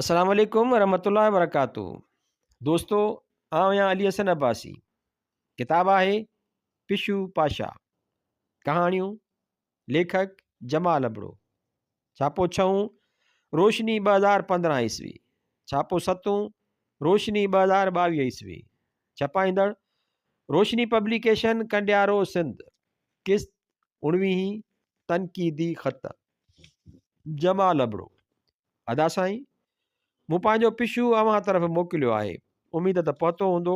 السلام عليڪم ورحمة الله وبرڪاته دوستو آئون آهيان علي حسن عباسي ڪتاب آهي پشو پاشا ڪهاڻيون ليکڪ جمال ابڙو ڇاپو ڇهون روشني 2015 عيسوي ڇاپو ستون روشني 2022 عيسوي ڇپائيندڙ روشني پبليڪيشن ڪنڊيارو سنڌ قسط اڻويهين تنقيدي خط جمال ابڙو ادا سائين! مون پنهنجو پشو اوهان طرف موڪليو آهي. اميد ته پهتو هوندو.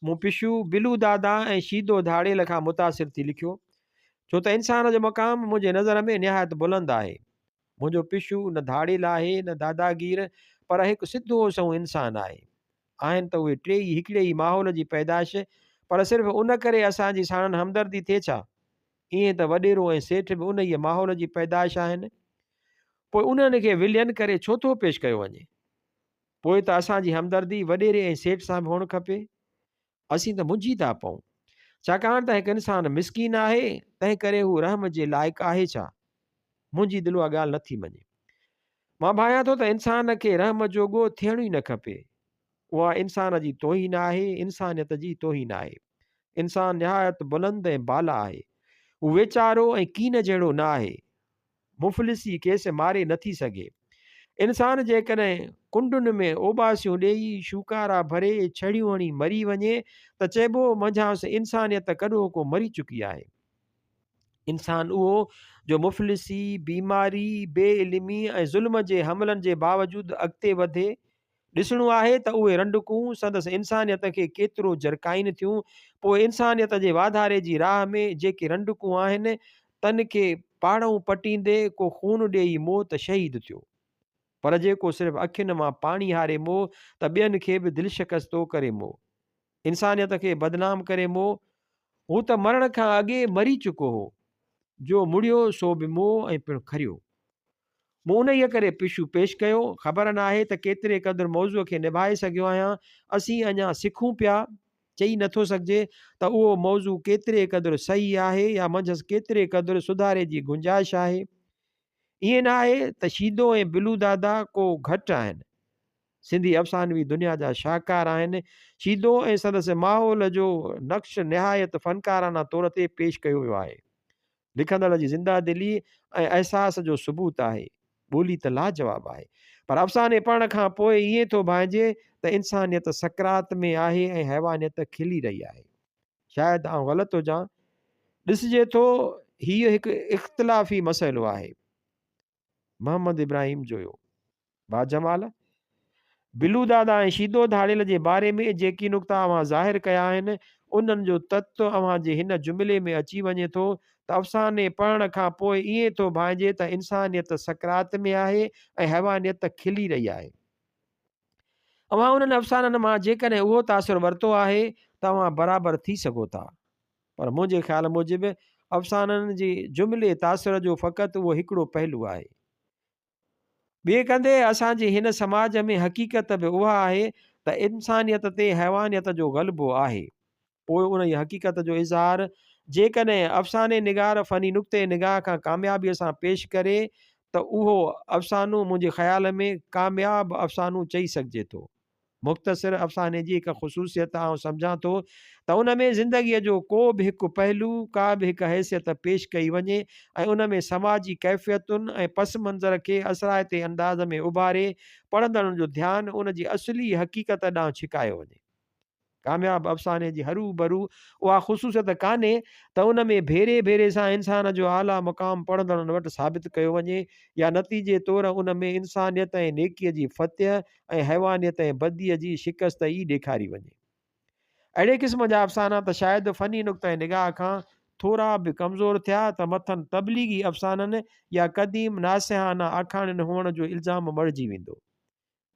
مون پشو، بلو دادا ۽ شيدو ڌاڙيل کان متاثر ٿي لکيو. ڇو ته انسان جو مقام منهنجي نظر ۾ نهايت بلند آهي. منهنجو پشو نه ڌاڙيل آهي نه داداگير پر هڪ سڌو سنئون انسان آهي. آهن ته اهي ٽيئي هڪڙي ئي ماحول جي پيدائش پر صرف ان ڪري اسان جي ساڻن همدردي ٿئي ڇا؟ ائين ته وڏيرو ۽ سيٺ به انهيء ماحول جي پيدائش آهن. پوء انهن کي ولين ڪري ڇو ٿو پيش ڪيو وڃي؟ پوء ته اسان جي همدردي وڏيري ۽ سيٺ سان به هئڻ کپي. اسين ته منجهي ٿا پئون. ڇاڪاڻ ته هڪ انسان مسڪين آهي، تنهن ڪري هو رحم جي لائق آهي ڇا؟ منهنجي دل اها ڳالهه نٿي مڃي. مان ڀانيان ٿو ته انسان کي رحم جوڳو ٿيڻ ئي نه کپي. اها انسان جي توهين آهي، انسانيت جي توهين آهي. انسان نهايت بلند ۽ بالا آهي. هو ويچارو ۽ ڪين جهڙو نه آهي. مفلسي کيس ماري نه ٿي سگهي. انسان جيڪڏهن ڪنڊن ۾ اوٻاسيون ڏيئي، شوڪارا ڀري، ڇڙيون هڻي مري وڃي ته چئبو منجهانئس انسانيت ڪڏهوڪو مري چڪي آهي. انسان اهو جو مفلسي، بيماري، بي علمي ۽ ظلم جي حملن جي باوجود اڳتي وڌي، ڏسڻو آهي ته اهي رنڊڪون سندس انسانيت کي ڪيترو جرڪائين ٿيون، پوء انسانيت جي واڌاري جي راهه ۾ جيڪي رنڊڪون آهن، تن کي پاڙئون پٽيندي ڪو خون ڏيئي مئو ته شهيد ٿيو. پر جي ڪو صرف اکين مان پاڻي هاري مئو ته ٻين کي به دلشڪستو ڪري مئو. انسانيت کي بدنام ڪري مئو. هو ته مرڻ کان اڳي مري چڪو هو. جو مڙيو سو به مئو ۽ پڻ کريو. مون انهيء ڪري پشو پيش ڪيو. خبر ناهي ته ڪيتري قدر موضوع کي نڀائي سگهيو آهيان. اسين اڃا سکون پيا. چئي نٿو سگهجي ته اهو موضوع ڪيتري قدر صحيح آهي يا منجهس ڪيتري قدر سڌاري جي گنجائش آهي. ائين نه آهي ته شيدو ۽ بلو دادا ڪو گهٽ آهن. سنڌي افسانوي دنيا جا شاهڪار آهن. شيدو ۽ سندس ماحول جو نقش نهايت فنڪارانه طور تي پيش ڪيو ويو آهي. لکندڙ جي زنده دلي ۽ احساس جو ثبوت آهي. ٻولي ته لاجواب آهي. پر افساني پڙهڻ کان پوء ائين ٿو ڀانئجي ته انسانيت سڪرات ۾ آهي ۽ حيوانيت کلي رهي آهي. شايد آئون غلط هجان. ڏسجي ٿو هيء هڪ اختلافي مسئلو آهي. محمد ابراهيم جويو. باجمال، بلو دادا ۽ شيدو ڌاڙيل جي باري ۾ جيڪي نقطا اوهان ظاهر ڪيا آهن، انهن جو تت اوهان جي هن جملي ۾ اچي وڃي ٿو ته افساني پڙهڻ کان پوء ائين ٿو ڀانئجي ته انسانيت سڪرات ۾ آهي ۽ حيوانيت کلي رهي آهي. اوهان انهن افسانن مان جيڪڏهن اهو تاثر ورتو آهي ته اوهان برابر ٿي سگهو ٿا. پر منهنجي خيال موجب افسانن جي جملي تاثر جو فقط اهو هڪڙو پهلو آهي. ٻئي ڪندي اسان جي هن سماج ۾ حقيقت به اها آهي ته انسانيت تي حيوانيت جو غلبو آهي. پوء انهيء حقيقت جو اظهار جيڪڏهن افساني نگار فني نقطه نگاهه کان ڪاميابيء سان پيش ڪري ته اهو افسانو منهنجي خيال ۾ ڪامياب افسانو چئي سگهجي ٿو. مختصر افساني جي هڪ خصوصيت آئون سمجهان ٿو ته ان ۾ زندگيء جو ڪو به هڪ پهلو، ڪا به هڪ حيثيت پيش ڪئي وڃي ۽ ان ۾ سماجي ڪيفيتن ۽ پس منظر کي اثرائتي انداز ۾ اڀاري پڙهندڙن جو ڌيان ان جي اصلي حقيقت ڏانهن ڇڪايو وڃي. ڪامياب افساني جي هرو ڀرو اها خصوصيت ڪانهي ته ان ۾ ڀيري ڀيري سان انسان جو اعليٰ مقام پڙهندڙن وٽ ثابت ڪيو وڃي يا نتيجي طور ان ۾ انسانيت ۽ نيڪيء جي فتح ۽ حيوانيت ۽ بديء جي شڪست ئي ڏيکاري وڃي. اهڙي قسم جا افسانا ته شايد فني نقطه نگاهه کان ٿورا به ڪمزور ٿيا ته مٿن تبليغي افسانن يا قديم ناصحانه آکاڻين هئڻ جو الزام مڙهجي ويندو.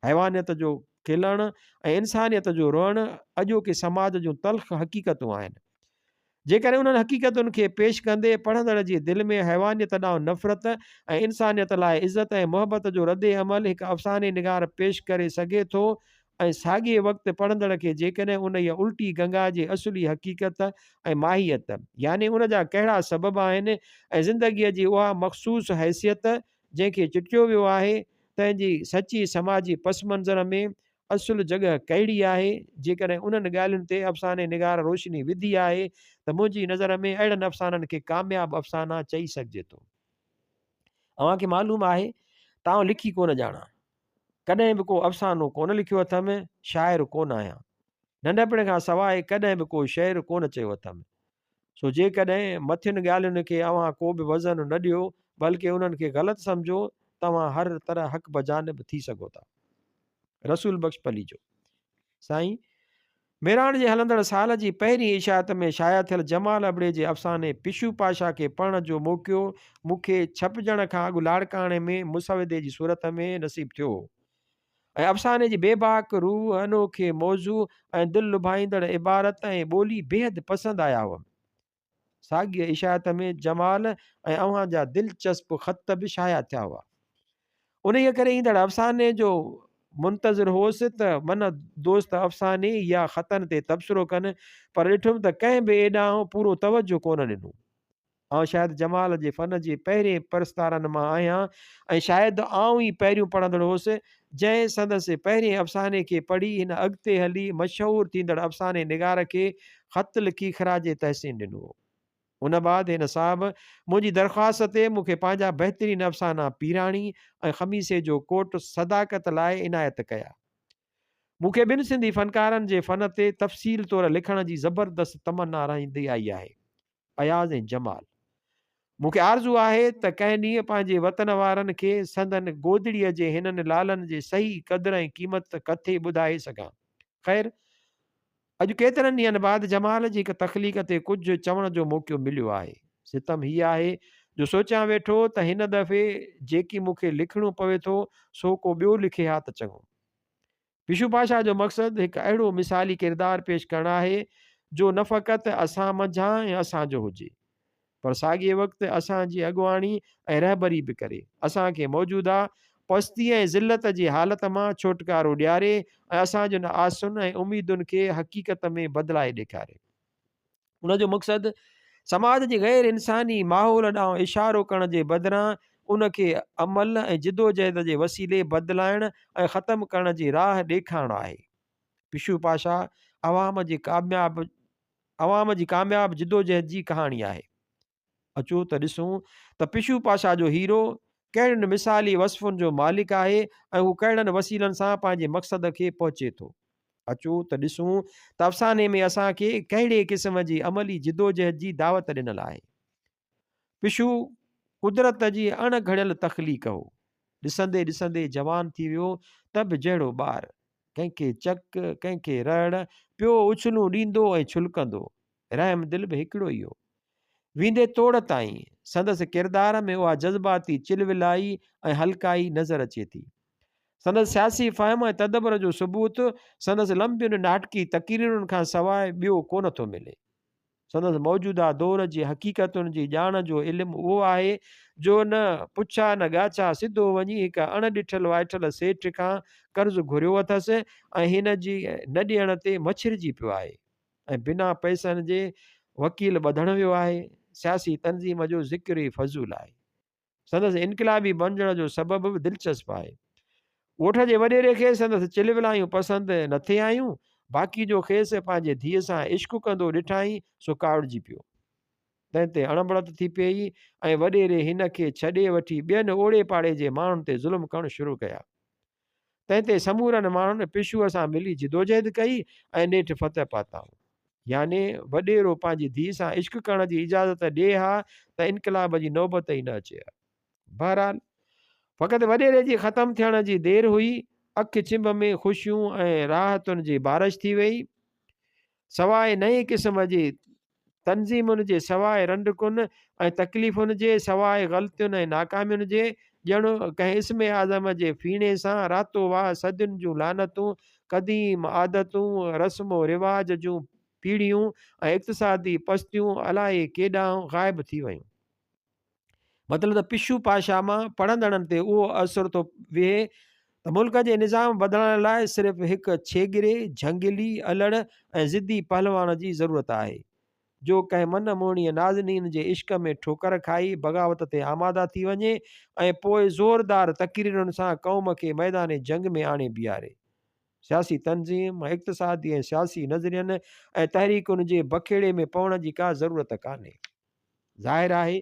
حيوانيت جو کلڻ ۽ انسانيت جو روئڻ اڄوڪي سماج جون تلخ حقيقتون آهن. جيڪڏهن انهن حقيقتن کي پيش ڪندي پڙهندڙ جي دل ۾ حيوانيت ڏانهن نفرت ۽ انسانيت لاء عزت ۽ محبت جو رد عمل هڪ افساني نگار پيش ڪري سگهي ٿو ۽ ساڳئي وقت پڙهندڙ کي جيڪڏهن انهيء الٽي گنگا جي اصلي حقيقت ۽ ماهيت يعني ان جا ڪهڙا سبب آهن ۽ زندگيء جي اها مخصوص حيثيت جنهن کي چٽيو ويو آهي تنهن جي سچي سماجي پس منظر ۾ اصل جڳهه ڪهڙي آهي؟ جيڪڏهن انهن ڳالهين تي افساني نگار روشني وڌي آهي ته منهنجي نظر ۾ اهڙن افسانن کي ڪامياب افسانا چئي سگهجي ٿو. اوهان کي معلوم آهي ته آئون لکي ڪونه ڄاڻان. ڪڏهن به ڪو افسانو ڪونه لکيو اٿم، شاعر ڪونه آهيان. ننڍپڻ کان سواء ڪڏهن به ڪو شعر ڪونه چيو اٿم. سو جيڪڏهن مٿين ڳالهين کي اوهان ڪو به وزن نه ڏيو، بلڪه انهن کي غلط سمجهو، توهان هر طرح حق بجانب ٿي سگهو ٿا. رسول بخش پليجو. سائين، ميراڻ جي هلندڙ سال جي پهرين اشاعت ۾ شايع ٿيل جمال ابڙي جي افساني پشو پاشا کي پڙهڻ جو موقعو مون کي ڇپجڻ کان اڳ لاڙڪاڻي ۾ مسودي جي صورت ۾ نصيب ٿيو هو. ۽ افساني جي بيباڪ روح، انوکي موضوع ۽ دل لڀائيندڙ عبارت ۽ ٻولي بيحد پسند آيا هئم. ساڳيء اشاعت ۾ جمال ۽ اوهان جا دلچسپ خط به شايع ٿيا هئا. انهيء ڪري ايندڙ افساني جو منتظر هوس ته من دوست افساني يا خطن تي تبصرو ڪن، پر ڏٺم ته ڪنهن به ايڏانهن پورو توجهه ڪونه ڏنو. آئون شايد جمال جي فن جي پهرين پرستارن مان آهيان ۽ شايد آئون ئي پهريون پڙهندڙ هوس، جنهن سندس پهرين افساني کي پڙهي هن اڳتي هلي مشهور ٿيندڙ افساني نگار کي خط لکي خراج تحسين ڏنو هو. ان بعد هن صاحب منهنجي درخواست تي مون کي پنهنجا بهترين افسانا پيراڻي ۽ خميسي جو ڪوٽ صداقت لاء عنايت ڪيا. مون کي ٻن سنڌي فنڪارن جي فن تي تفصيل طور لکڻ جي زبردست تمنا رهندي آئي آهي. اياز ۽ جمال. مون کي آرزو آهي ته ڪنهن ڏينهن پنهنجي وطن وارن کي سندن گودڙيء جي هنن لالن جي صحيح قدر ۽ قيمت ڪٿي ٻڌائي سگهان. خير، اڄ ڪيترن ڏينهن بعد جمال جي هڪ تخليق تي ڪجهه چوڻ جو موقعو مليو آهي. ستم هي آهي جو سوچيان ويٺو ته هن دفعي جيڪي مون کي لکڻو پوي ٿو، سو ڪو ٻيو لکي ها ته چڱو. پشو پاشا جو مقصد هڪ اهڙو مثالي ڪردار پيش ڪرڻ آهي، جو نه فقط اسان منجهان ۽ اسان جو هجي، پر ساڳئي وقت اسان جي اڳواڻي ۽ رهبري به ڪري، اسان کي موجوده پستي ۽ ذلت جي حالت مان ڇوٽڪارو ڏياري ۽ اسان جن آسن ۽ اميدن کي حقيقت ۾ بدلائي ڏيکاري. ان جو مقصد سماج جي غير انساني ماحول ڏانهن اشارو ڪرڻ جي بدران ان کي عمل ۽ جدوجهد جي وسيلي بدلائڻ ۽ ختم ڪرڻ جي راهه ڏيکارڻ آهي. پشو پاشا عوام جي ڪامياب عوام جي ڪامياب جدوجهد جي ڪهاڻي آهي. اچو ته ڏسون ته پشو پاشا جو هيرو ڪهڙين مثالي وصفن جو مالڪ آهي ۽ هو ڪهڙن وسيلن سان پنهنجي مقصد کي پهچي ٿو. اچو ته ڏسون ته افساني ۾ اسان کي ڪهڙي قسم جي عملي جدوجهد جي دعوت ڏنل آهي. پشو قدرت جي اڻ گهڙيل تخليق هو. ڏسندي ڏسندي جوان ٿي ويو ته به جهڙو ٻار. ڪنهن کي چڪ، ڪنهن کي رهڙ، پيو اڇلون ڏيندو ۽ ڇلڪندو. رحم دل به هڪڙو ئي هو. ويندي توڙ تائين سندس ڪردار ۾ اها جذباتي چلولائي ۽ هلڪائي نظر اچي ٿي. سندس سياسي فهم ۽ تدبر جو ثبوت سندس لنبين ناٽڪي تقريرن کان سواء ٻيو ڪونه ٿو ملي. سندس موجوده دور جي حقيقتن جي ڄاڻ جو علم اهو آهي جو نه پڇا نه ڳاڇا سڌو وڃي هڪ اڻ ڏٺل وائٺل سيٺ کان قرض گهريو اٿس ۽ هن جي نه ڏيڻ تي مڇرجي پيو آهي. ۽ بنا پئسن جي وڪيل ٻڌڻ ويو آهي، سياسي تنظيم جو ذڪر ئي فضول آهي. سندس انقلابي بڻجڻ جو سبب به دلچسپ آهي. ڳوٺ جي وڏيري کي سندس چلولايون پسند نه ٿي آيون، باقي جو کيس پنهنجي ڌيء سان عشق ڪندو ڏٺائين سو ڪاوڙجي پيو. تنهن تي اڻبڻت ٿي پيئي ۽ وڏيري هن کي ڇڏي وٺي ٻين اوڙي پاڙي جي ماڻهن تي ظلم ڪرڻ شروع ڪيا. تنهن تي سمورن ماڻهن پشوء سان ملي جدوجهد ڪئي ۽ نيٺ فتح پاتائون. يعني وڏيرو پنهنجي ڌيء سان عشق ڪرڻ جي اجازت ڏئي ها ته انقلاب جي نوبت ئي نه اچي ها. بهرحال فقط وڏيري جي ختم ٿيڻ جي دير هئي، اک ڇنڀ ۾ خوشيون ۽ راحتن جي بارش ٿي ويئي. سواء نئين قسم جي تنظيمن جي، سواء رنڊڪن ۽ تڪليفن جي، سواء غلطين ۽ ناڪامين جي، ڄڻ ڪنهن اسم اعظم جي ڦيڻي سان راتو واهه صدين جون لعنتون، قديم عادتون، رسم و رواج جون پيڙهيون ۽ اقتصادي پستيون الائي ڪيڏانهن غائب ٿي ويون. مطلب ته پشو پاشا مان پڙهندڙن تي اهو اثر ٿو ويهي ته ملڪ جي نظام بدلائڻ لاء صرف هڪ ڇيڳري، جهنگلي، الڙ ۽ ضدي پهلوان جي ضرورت آهي، جو ڪنهن من موهڻيء نازنين جي عشق ۾ ٺوڪر کائي بغاوت تي آماده ٿي وڃي ۽ پوء زوردار تقريرن سان قوم کي ميدان جنگ ۾ آڻي بيهاري. سياسي تنظيم، اقتصادي ۽ سياسي نظرين ۽ تحريڪن جي بکيڙي ۾ پوڻ جي ڪا ضرورت ڪانهي. ظاهر آهي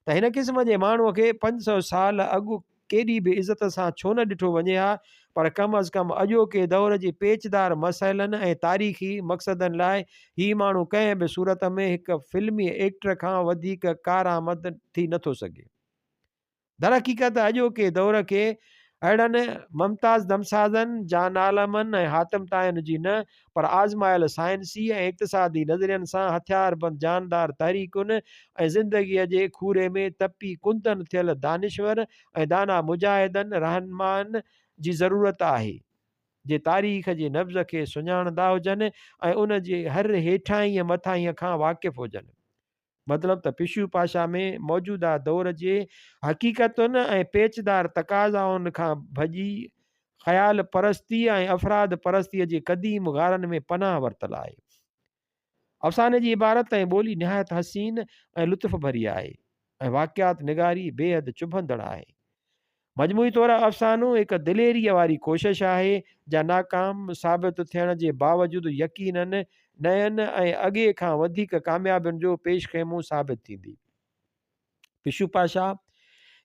ته هن قسم جي ماڻهوء کي 500 سال اڳ ڪيڏي به عزت سان ڇو نه ڏٺو وڃي ها، پر ڪم از ڪم اڄوڪي دور جي پيچدار مسئلن ۽ تاريخي مقصدن لاء هي ماڻهو ڪنهن به صورت ۾ هڪ فلمي ايڪٽر کان وڌيڪ ڪارآمد ٿي نٿو سگهي. درحقيقت اڄوڪي دور کي اهڙن ممتاز دمسازن، جان عالمن ۽ حاتم طائين جي نه پر آزمايل سائنسي ۽ اقتصادي نظرين سان هٿياربند جاندار تحريڪن ۽ زندگيء جي کوري ۾ تپي ڪندن ٿيل دانشور ۽ دانا مجاهدن، رهنمائن جي ضرورت آهي، جي تاريخ جي نبض کي سڃاڻندا هجن ۽ ان جي هر هيٺاهينء مٿاهينء کان واقف هجن. مطلب ته پشو پاشا ۾ موجوده دور جي حقيقتن ۽ پيچدار تقاضائن کان ڀڄي خيال پرستيء ۽ افراد پرستيء جي قديم غارن ۾ پناهه ورتل آهي. افساني جي عبارت ۽ ٻولي نهايت حسين ۽ لطف ڀري آهي ۽ واقعات نگاري بيحد چڀندڙ آهي. مجموعي طور افسانو هڪ دليريء واري ڪوشش آهي، جا ناڪام ثابت ٿيڻ جي باوجود يقيناً نين ۽ اڳي کان وڌيڪ ڪاميابين جو پيش خيمو ثابت ٿيندي. پشو پاشا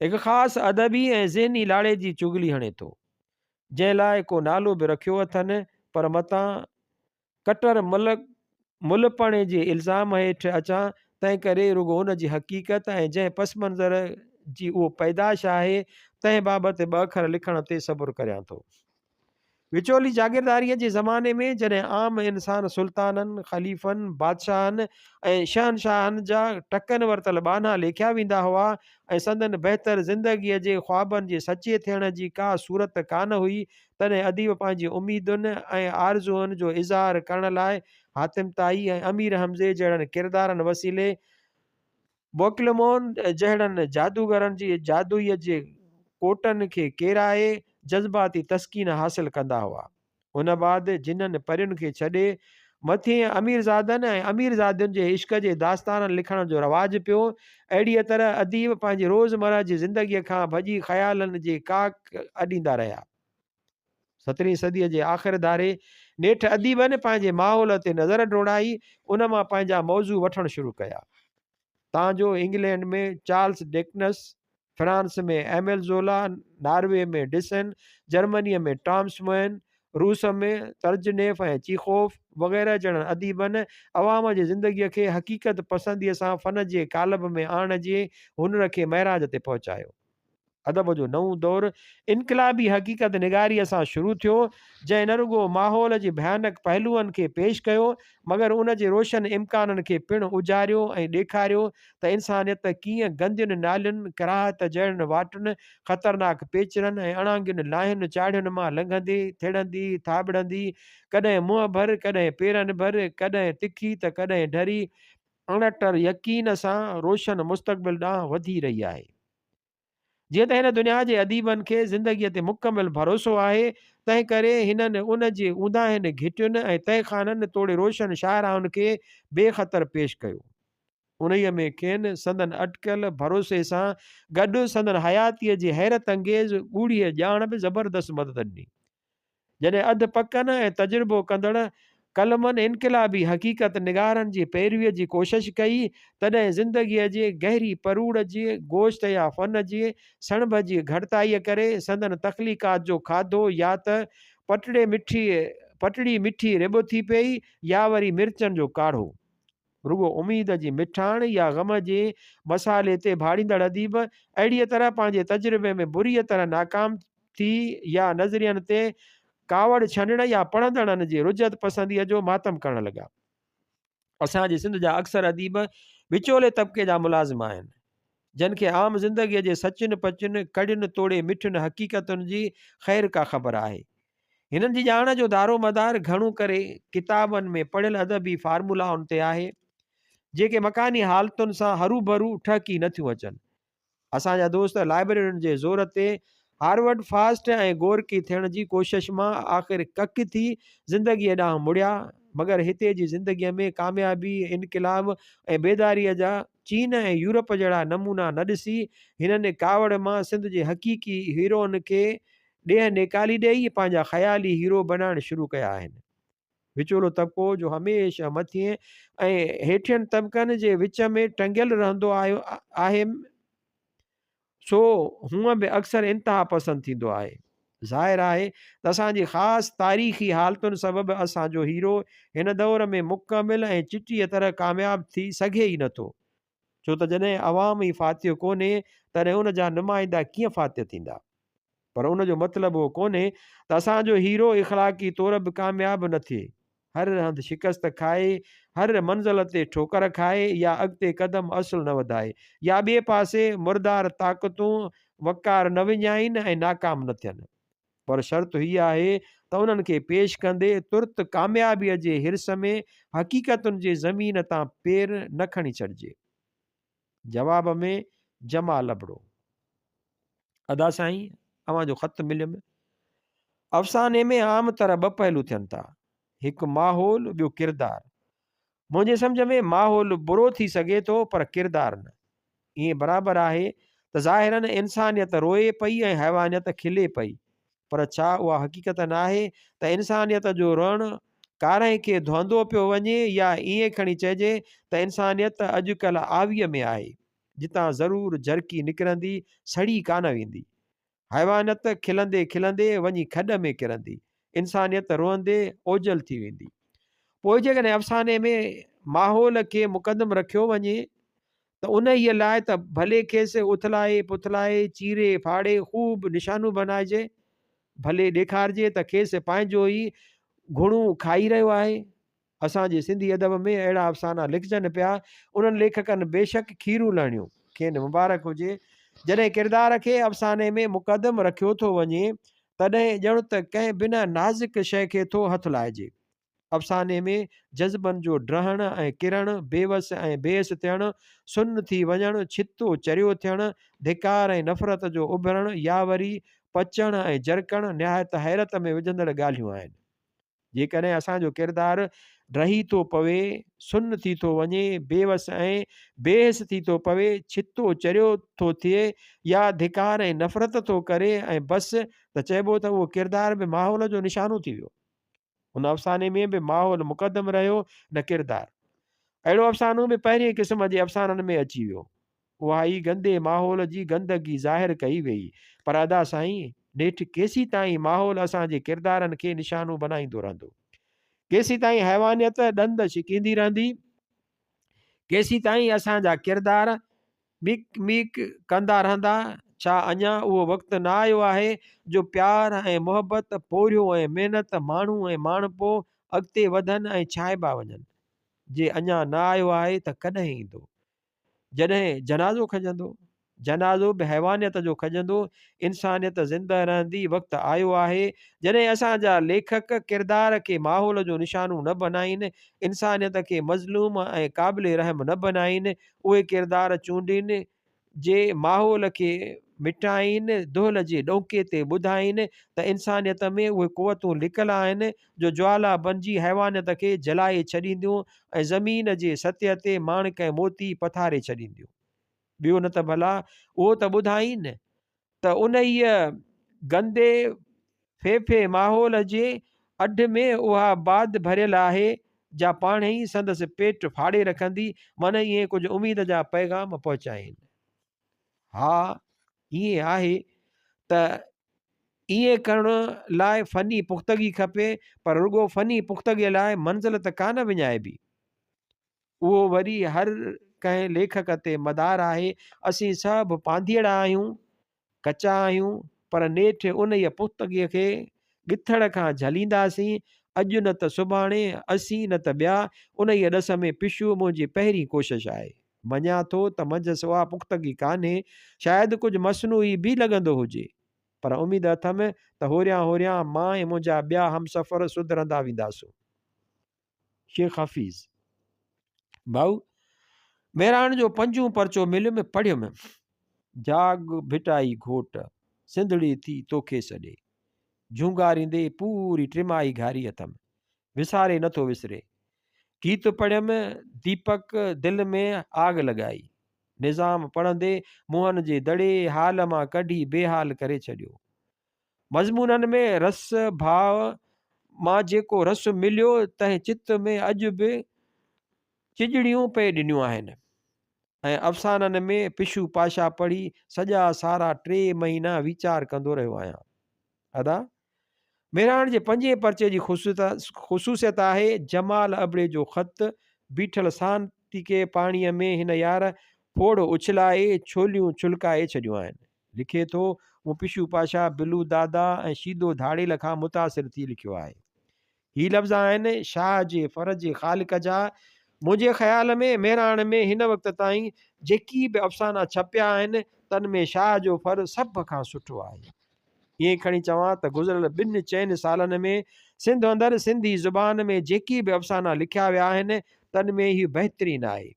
هڪ خاص ادبي ۽ ذهني لاڙي جي چغلي هڻي ٿو، جنهن لاء ڪو نالو به رکيو اٿن، پر متان ڪٽر ملپڻي جي الزام هيٺ اچان، تنهنڪري رڳو ان جي حقيقت ۽ جنهن پس منظر جي اهو پيدائش آهي، تنهن بابت ٻه اکر لکڻ تي صبر ڪريان ٿو. وچولي جاگيرداريء جي زماني ۾ جڏهن عام انسان سلطانن، خليفن، بادشاهن ۽ شهنشاهن جا ٽڪن ورتل ٻانها ليکيا ويندا هئا ۽ سندن بهتر زندگيء جي خوابن جي سچي ٿيڻ جي ڪا صورت ڪانه هئي، تڏهن اديب پنهنجي اميدن ۽ آرزوئن جو اظهار ڪرڻ لاء حاتم طائي ۽ امير حمزي جهڙن ڪردارن وسيلي بوڪلمون جهڙن جادوگرن جي جادوئيء جي ڪوٽن کي ڪيرائي جذباتي تسڪين حاصل ڪندا هئا. ان بعد جنن پرين کي ڇڏي مٿين اميرزادن ۽ اميرزادين جي عشق جي داستانن لکڻ جو رواج پيو. اهڙيء طرح اديب پنهنجي روزمره جي زندگيء کان ڀڄي خيالن جي ڪاڪ اڏيندا رهيا. سترهين صديء جي آخر ڌاري نيٺ اديبن پنهنجي ماحول تي نظر ڊوڙائي، ان مان پنهنجا موضوع وٺڻ شروع ڪيا. تان جو England ۾ Charles Dickens, France ۾ Emile Zola, Norway ۾ ڊسن، جرمنيء ۾ ٽامس مئن، روس ۾ ترجنيف ۽ چيخوف وغيره جهڙن اديبن عوام جي زندگيء کي حقيقت پسنديء سان فن جي قالب ۾ آڻڻ جي هنر کي معراج تي پهچايو. ادب جو نئون دور انقلابي حقيقت نگاريء سان شروع ٿيو، جنهن نه رڳو ماحول جي ڀيانڪ پهلوئن کي پيش ڪيو، مگر ان جي روشن امڪانن کي پڻ اجاريو ۽ ڏيکاريو ته انسانيت ڪيئن گندين نالين، ڪراهت جهڙين واٽن، خطرناڪ پيچرن ۽ اڻانگين لاهين چاڙهين مان لنگهندي، ٿڙندي، ٿاٻڙندي، ڪڏهن منهن ڀر، ڪڏهن پيرن ڀر، ڪڏهن تکي ته ڪڏهن ڍري، اڻٽر يقين سان روشن مستقبل ڏانهن وڌي رهي آهي. جيئن ته هن دنيا جي اديبن کي زندگيء تي مڪمل ڀروسو آهي، تنهن ڪري هنن ان جي اونداهين گهٽين ۽ تهخانن توڙي روشن شاهراهن کي بي خطر پيش ڪيو. انهيء ۾ کين سندن اٽڪل ڀروسي سان گڏ سندن حياتيء جي حيرت انگيز ڳوڙهيء ڄاڻ به زبردست مدد ڏني. جڏهن اڌ پڪن ۽ تجربو ڪندڙ قلمن انقلابي حقيقت نگارن جي پيرويء جي ڪوشش ڪئي، تڏهن زندگيء جي گهري پروڙ جي گوشت يا فن جي سڻڀ جي گهٽتائيء ڪري سندن تخليقات جو کاڌو يا ته پٽڙي مٺي پٽڙي مٺي رٻ ٿي پيئي يا وري مرچن جو ڪاڙهو. رڳو اميد جي مٺاڻ يا غم جي مصالحي تي ڀاڙيندڙ اديب اهڙيء طرح پنهنجي تجربي ۾ بريء طرح ناڪام ٿي يا نظرين تي ڪاوڙ ڇنڊڻ يا پڙهندڙن جي رجعت پسنديء جو ماتم ڪرڻ لڳا. اسان جي سنڌ جا اڪثر اديب وچولي طبقي جا ملازم آهن، جن کي عام زندگيء جي سچن پچن، ڪڙين توڙي مٺين حقيقتن جي خير ڪا خبر آهي. هنن جي ڄاڻ جو دارومدار گهڻو ڪري ڪتابن ۾ پڙهيل ادبي فارمولائن تي آهي، جيڪي مڪاني حالتن سان هروڀرو ٺهڪي نه ٿيون اچن. اسان جا دوست لائبريرين جي زور تي هارورڊ فاسٽ ۽ گورڪي ٿيڻ جي ڪوشش مان آخر ڪڪ ٿي زندگيء ڏانهن مڙيا، مگر هتي جي زندگيء ۾ ڪاميابي، انقلاب ۽ بيداريء جا چين ۽ يورپ جهڙا نمونا نه ڏسي، هنن ڪاوڙ مان سنڌ جي حقيقي هيروئن کي ڏيهه نيڪالي ڏيئي، پنهنجا خيالي هيرو بنائڻ شروع ڪيا آهن. وچولو طبقو جو هميشه مٿين ۽ هيٺين طبقن جي وچ ۾ ٽنگيل رهندو آيو آهي، سو هونء به اڪثر انتها پسند ٿيندو آهي. ظاهر آهي ته اسان جي خاص تاريخي حالتن سبب اسان جو هيرو هن دور ۾ مڪمل ۽ چٽيء طرح ڪامياب ٿي سگهي ئي نٿو. ڇو ته جڏهن عوام ئي فاتح ڪونهي تڏهن ان جا نمائندا ڪيئن فاتح ٿيندا؟ پر ان جو مطلب اهو ڪونهي ته اسان جو هيرو اخلاقي طور به ڪامياب نه ٿئي. هر هنڌ شڪست کائي، هر منزل تي ٺوڪر کائي يا اڳتي قدم اصل نه وڌائي يا ٻئي پاسي مردار طاقتون وقار نه وڃائين ۽ ناڪام نه ٿين. پر شرط هي آهي ته انهن کي پيش ڪندي ترت ڪاميابيء جي حرص ۾ حقيقتن جي زمين تان پير نه کڻي ڇڏجي. جواب ۾ جمال ابڙو. ادا سائين اوهان جو خط مليم. افساني ۾ عام طرح ٻه پهلو ٿين ٿا. هڪ ماحول ٻيو ڪردار. منهنجي سمجهه ۾ ماحول برو ٿي سگهي ٿو پر ڪردار نه. ائين برابر آهي ته ظاهراً انسانيت روئي پئي ۽ حيوانيت کلي پئي پر ڇا اها حقيقت ناهي ته انسانيت جو روئڻ ڪارنهن کي ڌوئندو پيو وڃي يا ائين کڻي چئجي ته انسانيت اڄڪلهه آويء ۾ آهي، جتان ضرور جهرڪي نڪرندي، سڙي ڪانه ويندي. حيوانيت کلندي کلندي وڃي کڏ ۾ ڪرندي، انسانيت روئندي اوجل ٿي ويندي. پوء جيڪڏهن افساني ۾ ماحول کي مقدم رکيو وڃي ته انهيء لاء ته ڀلي کيس اٿلائي پٿلائي، چيري ڦاڙي خوب نشانو بنائجي، ڀلي ڏيکارجي ته کيس پنهنجو ئي گهڻو کائي رهيو آهي. اسان جي سنڌي ادب ۾ اهڙا افسانا لکجن پيا، انهن ليکڪن بيشڪ کيرون لهڻيون، کين مبارڪ هجي. جڏهن ڪردار کي افساني ۾ مقدم رکيو ٿو وڃي، تڏهن ڄڻ ته ڪنهن بنهه نازڪ شيء کي ٿو هٿ لائجي. افساني ۾ جذبن جو ڊهڻ ۽ ڪرڻ، بيوس ۽ بيحس ٿيڻ، سن ٿي وڃڻ، ڇتو چريو ٿيڻ، ڌڪار ۽ نفرت جو اڀرڻ يا وري پچڻ ۽ جرڪڻ نهايت حيرت ۾ وجهندڙ ڳالهيون آهن. جيڪڏهن اسان جو ڪردار ڊهي ٿو پوي، سن ٿي ٿو وڃي، بيوس ۽ بيحس ٿي ٿو پوي، ڇتو چريو ٿو ٿئي يا ڌڪار ۽ نفرت ٿو ڪري ۽ بس ته چئبو ته اهو ڪردار به ماحول جو نشانو ٿي ويو. هن افساني ۾ به ماحول مقدم رهيو نه ڪردار. اهڙو افسانو به پهرين قسم جي افسانن ۾ اچي ويو. اها ئي گندي ماحول جي گندگي ظاهر ڪئي ويئي. پر ادا سائين، نيٺ ڪيسيتائين ماحول اسان جي ڪردارن کي نشانو بنائيندو رهندو؟ ڪيسيتائين حيوانيت ڏند ڇڪيندي رهندي؟ ڪيسيتائين اسان جا ڪردار ميڪ ميڪ ڪندا رهندا، ڇا اڃا اهو وقت نه آيو آهي جو پيار ۽ محبت، پورهيو ۽ محنت، ماڻهو ۽ ماڻهپو اڳتي وڌن ۽ ڇانئبا وڃن؟ جي اڃا نه آيو آهي ته ڪڏهن ايندو؟ جڏهن جنازو کڄندو؟ جنازو به حيوانيت جو کڄندو، انسانيت زنده رهندي، وقت آيو آهي جڏهن اسان جا ليکڪ ڪردار کي ماحول جو نشانو نه بنائين، انسانيت کي مظلوم ۽ قابل رحم نه بنائين، اهي ڪردار چونڊين، جي ماحول کي مٽائين، دهل جي ڏونڪي تي ٻڌائين ته انسانيت ۾ اهي قوتون لڪل آهن، جو جوالا بنجي حيوانيت کي جلائي ڇڏينديون ۽ زمين جي سطح تي ماڻڪ ۽ موتي پٿاري ڇڏينديون. ٻيو نه ته ڀلا اهو ته ٻڌائين ته انهيء گندي ڦيڦي ماحول جي اڍ ۾ اها باد ڀريل آهي، جا پاڻهي سندس پيٽ ڦاڙي رکندي، من ائين ڪجهه اميد جا پيغام پهچائين. ها، ائين آهي ته ائين ڪرڻ لاء فني پختگي کپي، پر رڳو فني پختگيء لاء منزل ته ڪانه وڃائبي. اهو وري هر ڪنهن ليکڪ تي مدار آهي. اسين سڀ پانڌيئڙا آهيون، ڪچا آهيون، پر نيٺ انهيء پختگيء کي ڳٿڙ کان جهلينداسين. اڄ نه ته سڀاڻي، اسين نه ته ٻيا. انهيء ڏس ۾ پشو منهنجي پهرين ڪوشش آهي. مڃان ٿو ته منجهس اها پختگي ڪانهي. شايد ڪجهه مصنوعي به لڳندو هجي. پر اميد اٿم ته هوريان هوريان مان ۽ منهنجا ٻيا همسفر سڌرندا وينداسون. شيخ حفيظ، ڀائو، مهراڻ جو پنجون پرچو مليم، پڙهيم. جاڳ ڀٽائي گهوٽ، سنڌڙي ٿي توکي سڏي. جهونگاريندي پوري ٽماهي گهاري اٿم. وساري نه ٿو وسري. گيت پڙهيم، ديپڪ دل ۾ آگ لڳائي. نظام پڙهندي موهن جي دڙي حال مان ڪڍي بي حال ڪري ڇڏيو. مضمونن ۾ رس ڀاء مان جيڪو رس مليو، تنهن چت ۾ اڄ به چڄڙيون پئي ڏنيون آهن ۽ افسانن ۾ پشو پاشا پڙهي سڄا سارا ٽي مهينا ويچار ڪندو رهيو آهيان. ادا! مهراڻ جي پنجين پرچي جي خصوصيت آهي جمال ابڙي جو خط، بيٺل سانتيڪي پاڻيء ۾ هن يار ڦوڙ اڇلائي ڇوليون ڇلڪائي ڇڏيون آهن. لکي ٿو، مون پشو پاشا، بلو دادا ۽ شيدو ڌاڙيل کان متاثر ٿي لکيو آهي. هي لفظ آهن شاهه جي فر جي خالق جا. منهنجي خيال ۾ مهراڻ ۾ هن وقت تائين جيڪي به افسانا ڇپيا آهن، تن ۾ شاهه جو فر سڀ کان سٺو آهي. ائين کڻي چوان ته گذريل ٻن چئن سالن ۾ سنڌ اندر سنڌي زبان ۾ جيڪي به افسانا لکيا ويا آهن، تن ۾ هي بهترين آهي.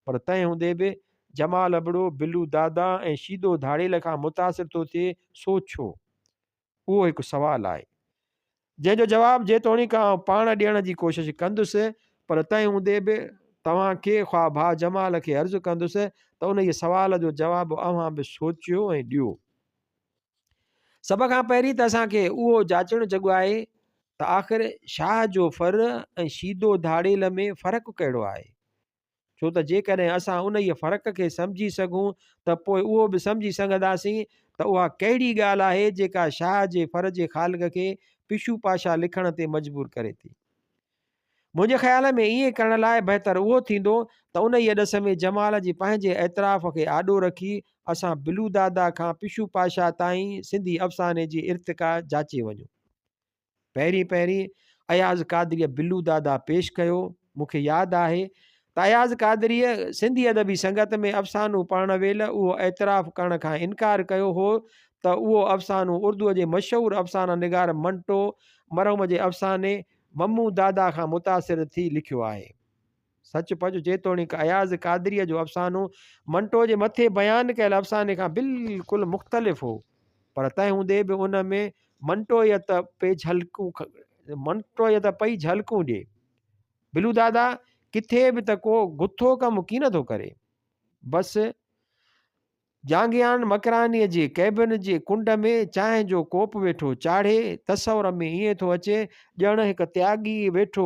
پر تنهن هوندي به جمال ابڙو، بلو دادا ۽ شيدو ڌاڙيل کان متاثر ٿو ٿئي، سو ڇو؟ اهو هڪ سوال آهي، جنهن جو جواب جيتوڻيڪ آئون پاڻ ڏيڻ جي ڪوشش ڪندس، پر تنهن هوندي به توهان کي خواه ڀاء جمال کي عرض ڪندس ته انهيء سوال جو جواب اوهان به سوچيو ۽ ڏيو. سڀ کان پهرين ته اسان کي اهو جاچڻ جڳو آهي ته آخر شاهه جو ڦر ۽ شيدو ڌاڙيل ۾ فرق ڪهڙو آهي؟ ڇو ته جيڪڏهن اسان انهيء فرق کي سمجهي سگهون ته پوء اهو به سمجهي سگهنداسين ته اها ڪهڙي ڳالهه آهي جيڪا شاهه جي ڦر جي خالق کي پشو پاشا لکڻ تي مجبور ڪري ٿي. منهنجي خيال ۾ ائين ڪرڻ لاء بهتر اهو ٿيندو ته انهيء ڏس ۾ جمال جي پنهنجي اعتراف کي آڏو رکي اسان بلو دادا کان پشو پاشا تائين سنڌي افساني جي ارتقا جاچي وڃون. پهرين پهرين اياز قادريء بلو دادا پيش ڪيو. مون کي ياد آهي ته اياز قادريء سنڌي ادبي سنگت ۾ افسانو پڙهڻ ويل اهو اعتراف ڪرڻ کان انڪار ڪيو هو ته اهو افسانو اردوء جي مشهور افسانه نگار منٽو مرحوم جي افساني ممو دادا کان متاثر ٿي لکيو آهي. سچ پچ جيتوڻيڪ اياز قادريء جو افسانو منٽو جي مٿي بيان ڪيل افساني کان بلڪل مختلف هو، پر تنهن هوندي به ان ۾ منٽوئيت پئي جهلڪون منٽوئيت پئي جهلڪون ڏئي. بلو دادا ڪٿي به ته ڪو گٿو ڪم ڪين ٿو ڪري. بس جانگيان مڪرانيء جي ڪئبن جي ڪنڊ ۾ چانهه جو ڪوپ ويٺو چاڙهي، تصور ۾ ائين ٿو اچي ڄڻ هڪ تياڳي ويٺو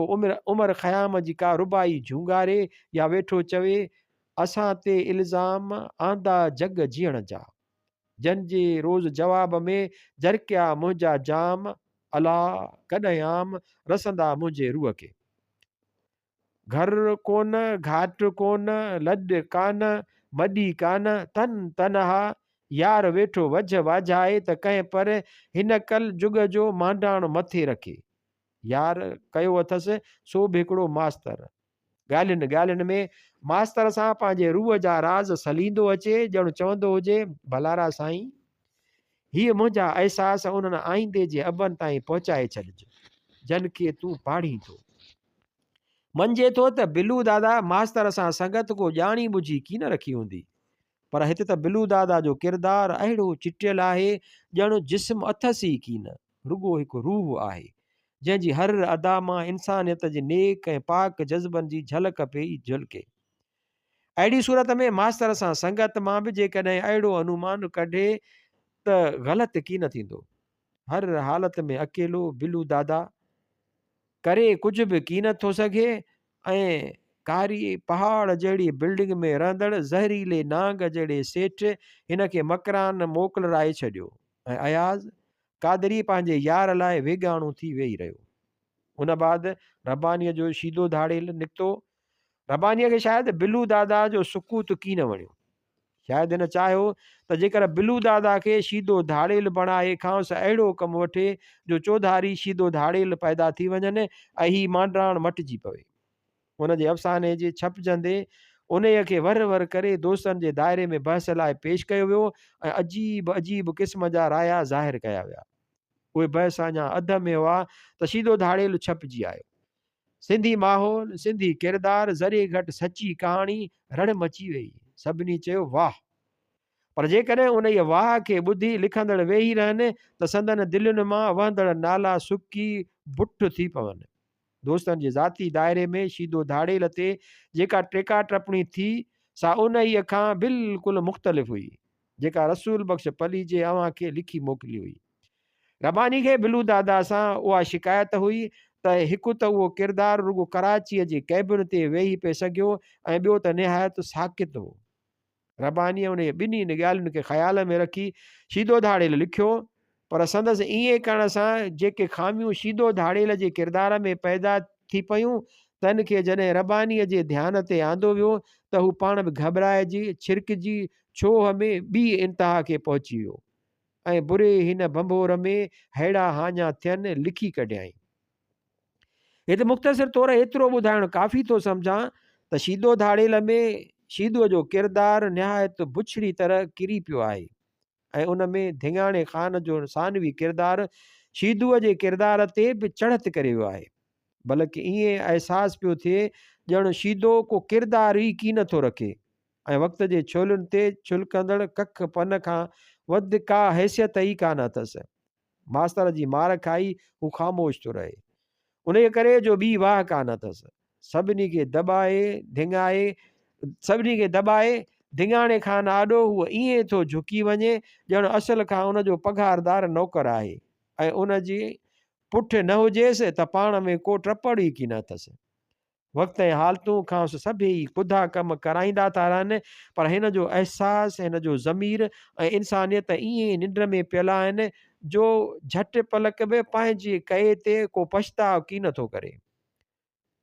عمر خيام جي ڪا رباعي جهونگاري يا ويٺو چوي، اسان تي الزام آندا جڳ جيئڻ جا، جن جي روز جواب ۾ جرڪيا منهنجا جام، الا ڪڏهن عام رسندا منهنجي روح کي. گهر ڪونه، گهاٽ ڪونه، لڏ ڪانه، مڏي ڪانه، تن تنها، يار ويٺو وجهه واجهائي ته ڪنهن پر هن ڪل جڳ جو مانڊاڻ مٿي رکي. يار ڪيو اٿس، سو به هڪڙو ماستر. ڳالهين ڳالهين ۾ ماستر سان پنهنجي روح جا راز سليندو اچي، ڄڻ چوندو هجي، ڀلارا سائين! هيء منهنجا احساس انهن آئيندي جي ابن تائين پهچائي ڇڏج، جن کي تون پاڙهين ٿو. مڃجي ٿو ته بلو دادا ماستر سان سنگت ڪو ڄاڻي ٻجهي ڪين رکي هوندي. پر هت ته بلو دادا جو ڪردار اهڙو چٽيل آهي ڄڻ جسم اٿس ئي ڪين، رڳو هڪ روح آهي، جنهن جي هر ادا مان انسانيت جي نيڪ ۽ پاڪ جذبن جي جهلڪ پئي جهلڪي. اهڙي صورت ۾ ماستر سان سنگت مان به جيڪڏهن اهڙو انومان ڪڍي ته غلط ڪين ٿيندو. هر حالت ۾ اڪيلو بلو دادا ڪري ڪجهه به ڪين ٿو سگهي ۽ ڪاري پهاڙ جهڙي بلڊنگ ۾ رهندڙ زهريلي نانگ جهڙي سيٺ هن کي مڪران موڪلرائي ڇڏيو ۽ اياز قادري پنهنجي يار لاء ويڳاڻو ٿي ويهي رهيو. ان بعد ربانيء جو شيدو ڌاڙيل نڪتو. ربانيء کي شايد بلو دادا جو سڪوت ڪين وڻيو. شايد هن چاهيو ته جيڪر بلو دادا کي شيدو ڌاڙيل بڻائي کانئس اهڙو ڪم وٺي جو چوڌاري شيدو ڌاڙيل پيدا ٿي وڃن ۽ هي مانڊاڻ مٽجي پوي. ان جي افساني جي ڇپجندي انهيء کي ور ور ڪري دوستن جي دائري ۾ بحث لاء پيش ڪيو ويو ۽ عجيب عجيب قسم جا رايا ظاهر ڪيا ويا. اهي بحث اڃا اڌ ۾ هئا ته شيدو ڌاڙيل ڇپجي آيو. سنڌي ماحول، سنڌي ڪردار، ذري گهٽ سچي ڪهاڻي، رڙ مچي ويئي. سڀني چيو واهه! پر جيڪڏهن انهيء واهه کي ٻڌي لکندڙ ويهي رهن ته سندن دلين مان وهندڙ نالا سڪي بٺ ٿي پون. دوستن جي ذاتي دائري ۾ شيدو ڌاڙيل تي جيڪا ٽيڪا ٽپڻي ٿي، سا انهيء کان بلڪل مختلف هئي، جيڪا رسول بخش پليجي اوهان کي لکي موڪلي هئي. رباني کي بلو دادا سان اها شڪايت هئي ته هڪ ته اهو ڪردار رڳو ڪراچيء جي ڪئبن تي ويهي پئي سگهيو ۽ ٻيو ته نهايت ساڪت هو. ربانيء انهيء ٻنهي ڳالهين کي خيال ۾ رکي شيدو ڌاڙيل لکيو، پر سندس ائين ڪرڻ سان جيڪي خاميون شيدو ڌاڙيل جي ڪردار ۾ پيدا ٿي پيون، تن کي جڏهن ربانيء جي ڌيان تي آندو ويو ته هو پاڻ به گهٻرائجي، ڇرڪجي، ڇوهه ۾ ٻيء انتها کي پهچي ويو ۽ بري هن ڀنڀور ۾ ههڙا هاڃا ٿين لکي ڪڍيائين. هت مختصر طور ايترو ٻڌائڻ ڪافي ٿو سمجهان ته شيدو ڌاڙيل ۾ شيدوء جو ڪردار نهايت بڇڙي طرح ڪري پيو آهي ۽ ان ۾ ڌڱاڻي خان جو ثانوي ڪردار شيدوء جي ڪردار تي به چڙهت ڪري ويو آهي. بلڪ ائين احساس پيو ٿئي ڄڻ شيدو ڪو ڪردار ئي ڪين ٿو رکي ۽ وقت جي ڇولين تي ڇلڪندڙ ڪک پن کان وڌ ڪا حيثيت ئي ڪانه اٿس. ماستر جي مار کائي هو خاموش ٿو رهي. انهيء ڪري جو ٻي واهه ڪانه اٿس. سڀني کي دٻائي، ڌڱائي، سڀني کي دٻائي، ڌڱاڻي خان آڏو هو ائين ٿو جهڪي وڃي، ڄڻ اصل کان ان جو پگهاردار نوڪر آهي ۽ ان جي پٺ نه هجيس ته پاڻ ۾ ڪو ٽپڙ ئي ڪين اٿس. وقت ۽ حالتون کانئس سڀيئي ڪڌا ڪم ڪرائيندا ٿا رهن، پر هن جو احساس، هن جو ضمير ۽ انسانيت ائين ننڊ ۾ پيل آهن، جو جهٽ پلڪ به پنهنجي ڪئي تي ڪو پڇتاء ڪين ٿو ڪري.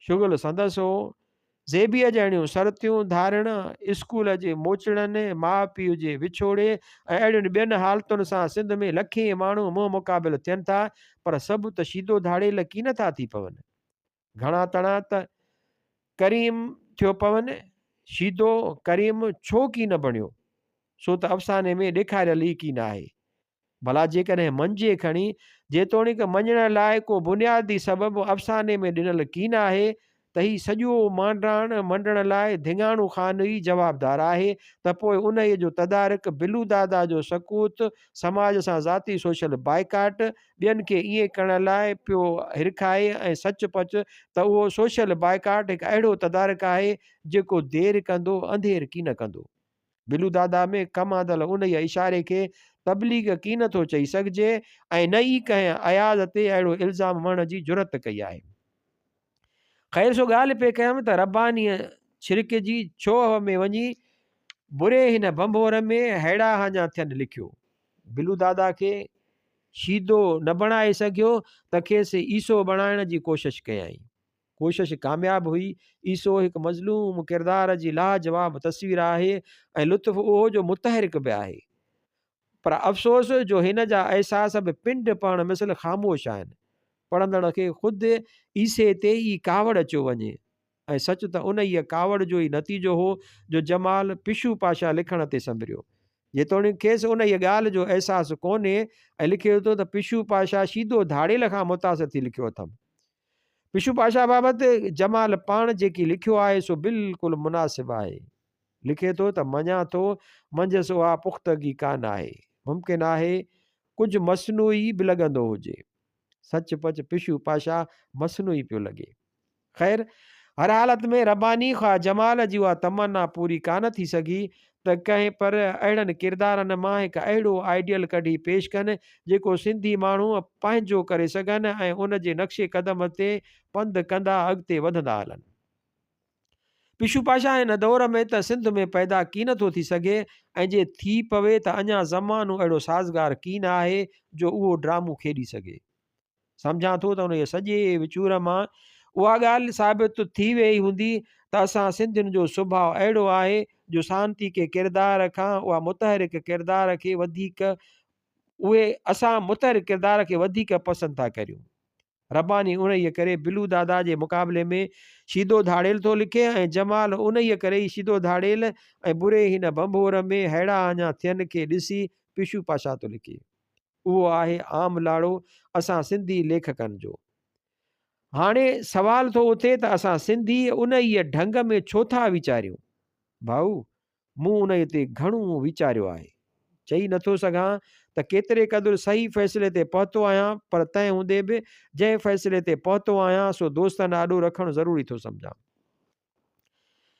شغل سندس هو. زيبيء جهڙيون سرتيون ڌارڻ، اسڪول جي موچڙن، ماء پيء جي وڇوڙي ۽ اهڙين ٻين حالتن سان سنڌ ۾ لکين ماڻهو منهن مقابل ٿين ٿا، پر سڀ ته شيدو ڌاڙيل ڪين ٿا ٿي پون. گهڻا تڻا ته ڪريم ٿيو پون، شيدو ڪريم ڇو ڪين بڻيو، سو ته افساني ۾ ڏيکاريل ئي ڪين آهي. ڀلا جيڪڏهن مڃجي کڻي، جيتوڻيڪ مڃڻ لاء ڪو بنيادي سبب افساني ۾ ڏنل ڪين آهي، ته هي سڄو مانڊاڻ منڊڻ لاء ڌڱاڻو خان ئي جوابدار آهي ته پوء انهيء جو تدارڪ بلو دادا جو سقوط، سماج سان ذاتي سوشل بائيڪاٽ، ٻين کي ائين ڪرڻ لاء پيو هرکائي ۽ سچ پچ ته اهو سوشل بائيڪاٽ هڪ اهڙو تدارڪ آهي جيڪو دير ڪندو انڌير ڪين ڪندو. بلو دادا ۾ ڪم آندل انهيء اشاري کي تبليغ ڪين ٿو چئي سگهجي ۽ نه ئي ڪنهن اياز تي اهڙو الزام مڙهڻ جي جرئت ڪئي آهي. خير سو ڳالهه پئي ڪيم ته ربانيء ڇرڪجي ڇوهه ۾ وڃي بري هن ڀنڀور ۾ ههڙا هاڃا ٿين لکيو. بلو دادا کي شيدو نه بڻائي سگهيو ته کيس عيسو بڻائڻ جي ڪوشش ڪيائين. ڪوشش ڪامياب هئي. عيسو هڪ مظلوم ڪردار جي لاجواب تصوير آهي ۽ لطف اهو جو متحرڪ به آهي. پر افسوس جو هن جا احساس به پنڊ پهڻ مثل خاموش آهن. پڙهندڙ کي خود عيسي تي ئي ڪاوڙ اچيو وڃي. ۽ سچ ته انهيء ڪاوڙ جو ئي نتيجو هو جو جمال پشو پاشا لکڻ تي سنڀريو. جيتوڻيڪ کيس انهيء ڳالهه جو احساس ڪونهي ۽ لکي ٿو ته پشو پاشا شيدو ڌاڙيل کان متاثر ٿي لکيو اٿم. پشو پاشا بابت جمال پاڻ جيڪي لکيو آهي سو بلڪل مناسب آهي. لکي ٿو ته مڃان ٿو منجهس اها پختگي ڪانه آهي. ممڪن آهي ڪجهه مصنوعي به لڳندو هجي. سچ پچ پشو پاشا مصنوعي پيو لڳي. خير، هر حالت ۾ رباني خواه جمال جي اها تمنا پوري ڪانه ٿي سگهي ته ڪنهن پر اهڙن ڪردارن مان هڪ اهڙو آئيڊيل ڪڍي پيش ڪن، جيڪو سنڌي ماڻهو پنهنجو ڪري سگهن ۽ ان جي نقش قدم تي پنڌ ڪندا اڳتي وڌندا هلن. پشو پاشا هن دور ۾ ته سنڌ ۾ پيدا ڪين ٿو ٿي سگهي ۽ جي ٿي پوي ته اڃا زمانو اهڙو سازگار ڪين آهي جو اهو ڊرامو کيڏي سگهي. سمجهان ٿو ته انهيء سڄي وچور مان اها ڳالهه ثابت ٿي ويئي هوندي ته اسان سنڌين جو سڀاء اهڙو آهي جو سانتيڪي ڪردار کان اها متحرڪ ڪردار کي وڌيڪ اهي اسان متحرڪ ڪردار کي وڌيڪ پسند ٿا ڪريون. رباني انهيء ڪري بلو دادا جي مقابلي ۾ شيدو ڌاڙيل ٿو لکي ۽ جمال انهيء ڪري ئي شيدو ڌاڙيل ۽ بري هن ڀنڀور ۾ ههڙا اڃا ٿين کي ڏسي پشو پاشا ٿو لکي. اهو آهي عام لاڙو اسان سنڌي ليکڪن جو. هاڻي سوال ٿو اٿي ته اسان سنڌي انهيء ڍنگ ۾ ڇو ٿا ويچاريون؟ ڀائو، مون انهيء تي گهڻو ويچاريو آهي. چئي نٿو سگهان ته ڪيتري قدر صحيح فيصلي تي پهتو آهيان، پر تنهن هوندي به جنهن فيصلي تي پهتو آهيان، سو دوستن آڏو رکڻ ضروري ٿو سمجهان.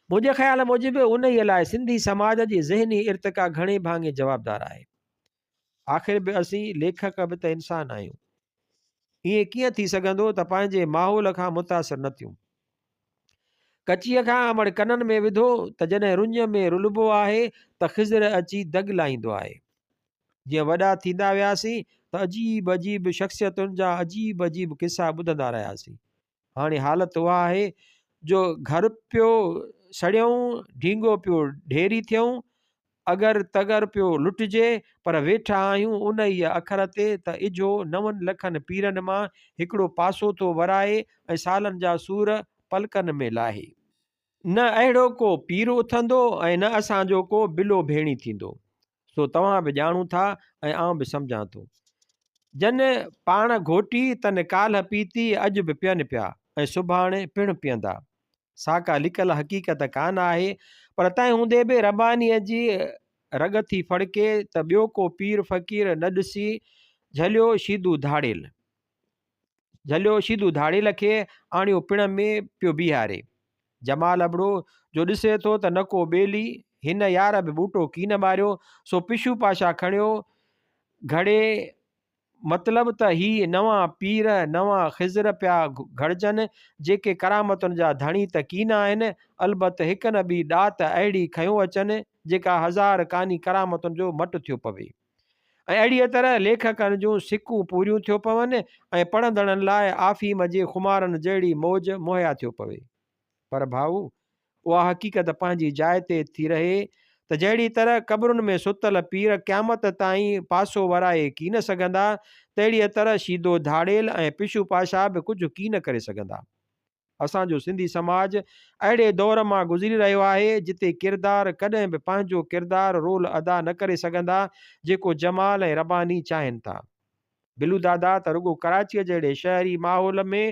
منهنجي خيال موجب انهيء لاء سنڌي سماج جي ذهني ارتقا گهڻي ڀاڱي جوابدار آهي. آخر به اسين ليکڪ به ته انسان آهيون. ائين ڪيئن ٿي سگهندو ته پنهنجي ماحول کان متاثر نه ٿيون. ڪچيء کان امڙ ڪنن ۾ وڌو ته جڏهن رڃ ۾ رلبو آهي ته خضر اچي دڳ لائيندو آهي. جيئن وڏا ٿيندا وياسين ته عجيب عجيب شخصيتن جا عجيب عجيب قصا ٻڌندا رهياسين. هاڻي حالت اها آهي جو گهر پيو سڙيئون، ڍينگو پيو ڍيري ٿيئون، اگر تگر پيو لٽجي، پر ويٺا آهيون انهيء اکر تي ته اجهو نون لکن پيرن مان هڪڙو پاسو ٿو ورائي ۽ سالن جا سور پلڪن ۾ لاهي. نه اهڙو ڪو پير اٿندو ۽ نه اسان جو ڪو بلو ڀيڻي ٿيندو. سو توهان به ڄاڻو ٿا ۽ آئون به سمجهان ٿو. جن پاڻ گهوٽي، تن ڪالهه پيتي، اڄ به پين پيا ۽ سڀاڻي پڻ پيئندا. سا ڪا لڪل حقيقت ڪانه آهي، پر تنهن هوندي به ربانيء جي رڳ ٿي ڦڙڪي ته ٻيو ڪو پير فقير نه ڏسي جهليو شيدو ڌاڙيل جهليو شيدو ڌاڙيل کي آڻيو پڻ ۾ پيو بيهاري. جمال ابڙو جو ڏسي ٿو ته نه ڪو ٻيلي، هن يار به ٻوٽو ڪين ٻاريو، سو پشو پاشا کڻيو گهڙي مطلب ته هي نوان پير، نوان خضر پيا گهڙجن، جيڪي ڪرامتن جا ڌڻي ته ڪين آهن، البت هڪ نه ٻي ڏات اهڙي کنيو اچن، جيڪا هزار ڪاني ڪرامتن جو مٽ ٿيو پوي. ۽ اهڙيء طرح ليکڪن جون سڪون پوريون ٿيو پون ۽ پڙهندڙن لاء آفيم جي خمارن جهڙي موج مهيا ٿيو پوي. پر ڀائو! اها حقيقت پنهنجي جاء تي ٿي رهي ته جهڙي طرح قبرن ۾ ستل پير قيامت تائين پاسو ورائي ڪين سگهندا، تهڙيء طرح شيدو ڌاڙيل ۽ پشو پاشا به ڪجهه ڪين ڪري سگهندا. اسان جو سنڌي سماج اهڙي دور مان گذري رهيو آهي، جتي ڪردار ڪڏهن به پنهنجو ڪردار، رول، ادا نه ڪري سگهندا، جيڪو جمال ۽ رباني چاهين ٿا. بلو دادا ته رڳو ڪراچيء جهڙي شهري ماحول ۾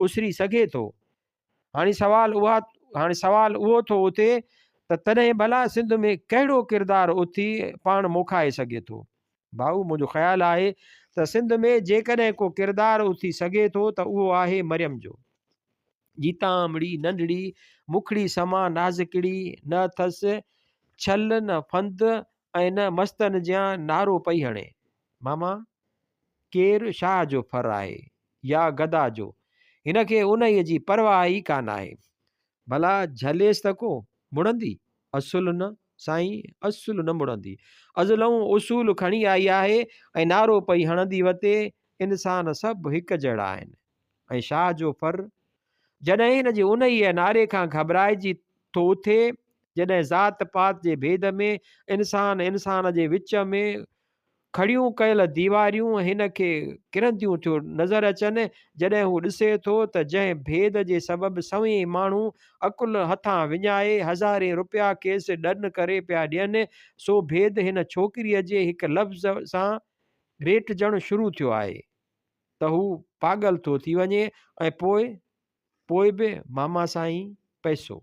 اسري سگهي ٿو. هاڻي سوال اها هاڻي سوال اهو ٿو اٿي ته تڏهن ڀلا سنڌ ۾ ڪهڙو ڪردار اٿي پاڻ موکائي سگهي ٿو؟ ڀائو منهنجو خيال آهي ته سنڌ ۾ جيڪڏهن ڪو ڪردار اٿي سگهي ٿو ته اهو آهي مريم جو. جيتامڙي ننڍڙي مکڙي سما نازڪڙي نه اٿس ڇل نه ڦند ۽ نه مستن جيان نعرو پئي هڻي. ماما ڪير شاهه جو ڦر آهي يا گدا جو، هن کي انهيء جي پرواهه ئي ڪانه آهي. ڀلا جهليس ته ڪو مڙندي؟ اصل نه سائين، اصل نه مڙندي. ازلئون اصول کڻي آئي آهي ۽ نعرو پئي هڻندي وتي، انسان سڀ هڪ جهڙا آهن ۽ شاهه جو ڦر جڏهن هن جي انهيء نعري کان گهٻرائجي ٿو اٿي، جڏهن ذات پات جي ڀيد ۾ انسان انسان جي وچ ۾ کڙيون ڪيل ديواريون هن کي ڪرنديون ٿيو نظر اچن، جڏهن هو ڏسي ٿو ته جنهن ڀيد جي سبب سوين ماڻهو عقل هٿان وڃائي هزارين رپيا کيس ڏن ڪري پيا ڏين، سو ڀيد هن ڇوڪريء جي هڪ لفظ سان ريٽجڻ شروع ٿيو آهي ته هو پاڳل ٿو ٿي وڃي ۽ پوء پوء به ماما سائين پئسو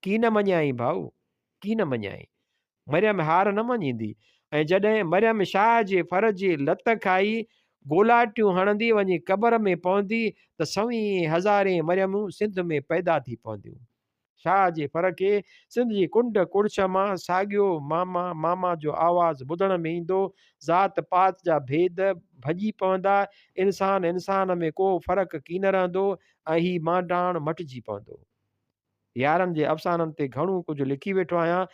ڪين مڃيائين ڀائو ڪين مڃيائين. مريم هار نه مڃيندي ۽ جڏهن مريم شاهه جي ڦر جي لت کائي گولاٽيون هڻندي وڃي قبر ۾ پوندي ته سوين هزارين مريمون سنڌ ۾ پيدا ٿي پونديون. شاهه جي ڦر کي سنڌ جي ڪنڊ ڪڙڇ مان ساڳيو ماما ماما جو آواز ٻڌڻ ۾ ايندو، ذات پات جا ڀيد ڀڄي پوندا، انسان انسان ۾ ڪو فرق ڪين رهندو ۽ هي مانڊاڻ مٽجي پوندو. يارن جي افسانن تي گهڻو ڪجهه لکي ويٺو آهيان.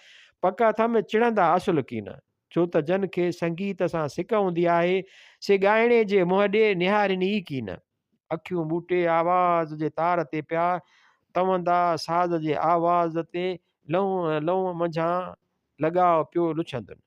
پڪ اٿم چڙندا اصل ڪين. ڇو ته جن کي سنگيت سان سڪ هوندي آهي، سي ڳائڻي جي منهن ڏي نهارين ئي ڪين. اکيون ٻوٽي آواز جي تار تي پيا توندا، ساز جي آواز تي لنء لنء منجهان لڳاء پيو لڇندن.